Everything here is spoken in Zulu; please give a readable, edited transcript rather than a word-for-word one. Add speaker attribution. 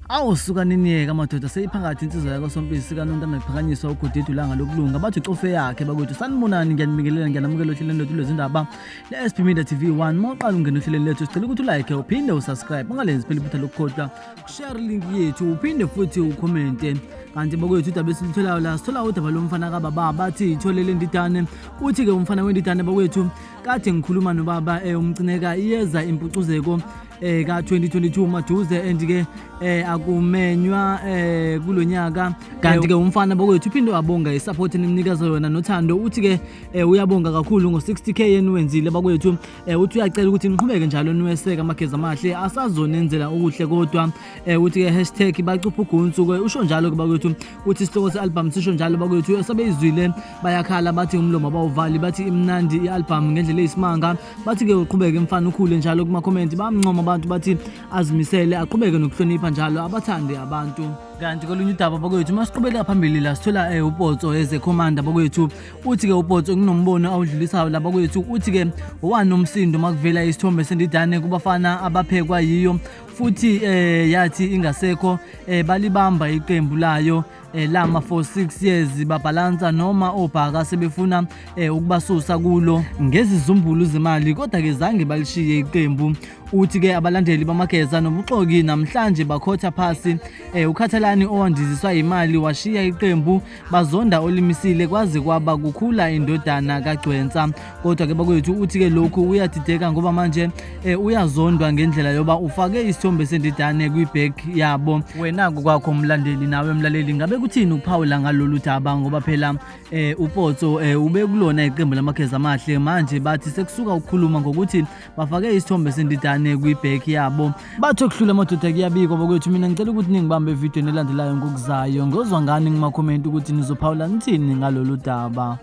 Speaker 1: Awu suka niniyeka madoda, seyiphakathi insizwa yakwaSompisi kaNontana iphakanyiswa uGodide ulanga lokulunga, bathi ucofe yakhe bakwethu. Sanibonani, ngiyanibingelela, ngiyanamukela ohlelweni lwethu lwezindaba le-SB Media TV 1. Uma uqala ungena ohlelweni lethu, sicela ukuthi ulike uphinde usubscribe, ungalenzi phela iphutha lokukhohlwa share link yethu, uphinde futhi ukhomente. Kanti bakwethu, udaba esilutholayo la, sithola udaba lomfana kababa, bathi itholele ndidane. Uthi-ke umfana wendidane bakwethu, kade ngikhuluma nobaba umcineka, iyeza impucuzeko ka-2022 maduze, and ke akumenywa kulonyaka. Kanti ke umfana bakwethu uphinde wabonga isupport enimnikeza yona nothando. Uthi ke uyabonga kakhulu ngo-60K eniwenzile bakwethu. Uthi uyacela ukuthi niqhubeke njalo niweseke Amageza Amahle, asazonenzela okuhle kodwa. Uthi ke hashtag bacupha ugunsu ke, usho njalo ke bakwethu. Uthi isihloko se-album sisho njalo bakwethu, sebeyizwile bayakhala, bathi umlomo abawuvali, bathi imnandi i-album ngendlela eyisimanga. Bathi ke uqhubeke mfana ukhule njalo. Kuma-comment bamncoma abantu, bathi azimisele, aqhubeke nokuhlonipha njalo, abathande abantu. Kanti kolunye udaba bakwethu, uma siqhubekela phambili la, sithola uPotso ezekhomanda bakwethu. Uthi-ke uPotso kunombono awudlulisayo la bakwethu. Uthi-ke wanomsindo makuvela isithombe sendidane kubafana abaphekwa yiyo, futhi yathi ingasekho balibamba iqembu layo lama for 6 years, babhalansa noma obhaka sebefuna ukubasusa kulo ngezizumbulu zemali, kodwa-ke zange balishiye iqembu. Uthi-ke abalandeli bamageza nobuxoki namhlanje bakhotha phasi. Ukhathalani owandiziswa imali washiya iqembu, bazonda olimisile kwaze kwaba kukhula indodana kaGcwensa. Kodwa-ke bakwethu, uthi-ke lokhu uyadideka ngoba manje uyazondwa ngendlela yoba ufake isithombe sendidane kwi-back yabo. Wena-ko kwakho mlandeli, nawe mlaleli, ngabe kuthini ukuphawula ngalolu daba? Ngoba phela uPotso ube kulona iqembu Lamageza Amahle, manje bathi sekusuka ukukhuluma ngokuthi bafake isithombe sendidane kwi-back yabo. Bathi okuhlula amadoda kuyabikwa bakwethu. Mina ngicela ukuthi ningibambe evidweni elandelayo ngokuzayo. Ngozwa ngani kuma-comment ukuthi nizophawula nithini ngalolu daba.